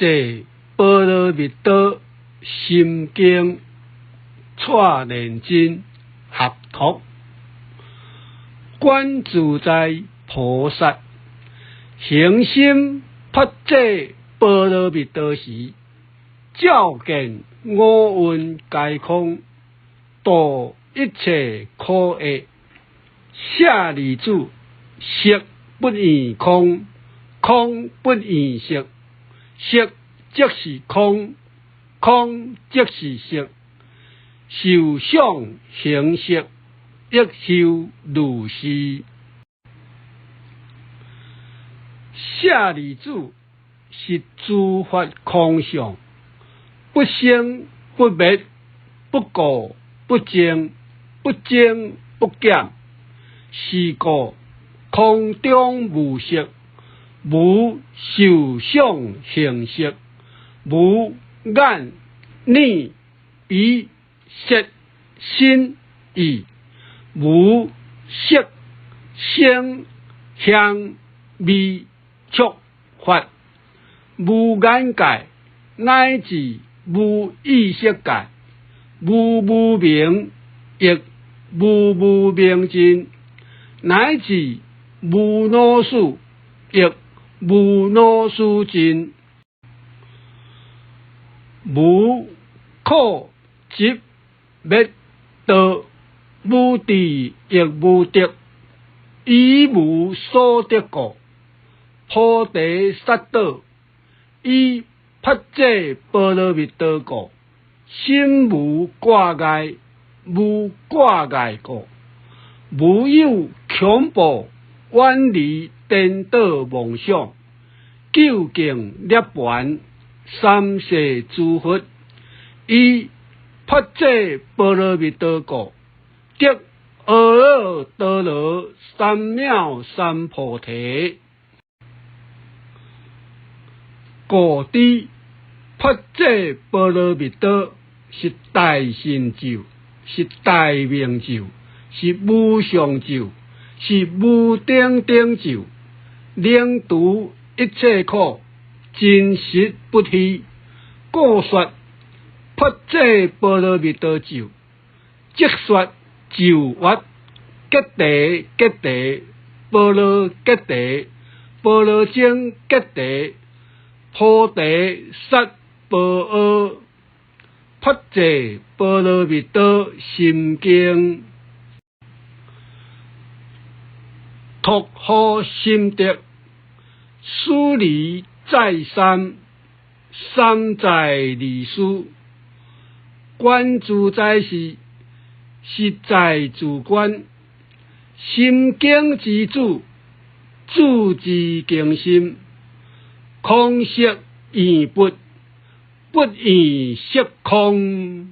濟波羅蜜多心經蔡連真合讀，觀自在菩薩行深菩提波羅蜜多時，照見五蘊皆空，度一切苦厄。舍利子，色不異空，空不異色，色即是空，空即是色，受想行識亦復如是。舍利子，是諸法空相，不生不滅，不垢不淨，不增不減。是故空中無色，無受想行識，無眼耳鼻舌身意，無色聲香味觸法，無眼界，乃至無意識界，無無明，亦無無明盡，乃至無老死，亦無老死盡，無苦集滅道，無智亦無得，以無所得故，菩提薩埵，以菩提波羅蜜多故，心無掛礙，無掛礙故，無有恐怖，遠離顛倒妄想，究竟涅槃，三世諸佛，以菩提波羅蜜多故，得阿耨多羅三藐三菩提。故知菩提波羅蜜多是大神咒，是大明咒，是無上咒，是無頂頂咒，能除一切苦，真實不虛。故說菩提波羅蜜多咒，即說咒曰：揭諦揭諦，波羅揭諦，波羅僧揭諦，菩提薩婆訶，菩提波羅蜜多心經。託付心得，思而再三，三在二思，觀自在是實在自觀，心經之主，主之經心，空色異不，不異色空。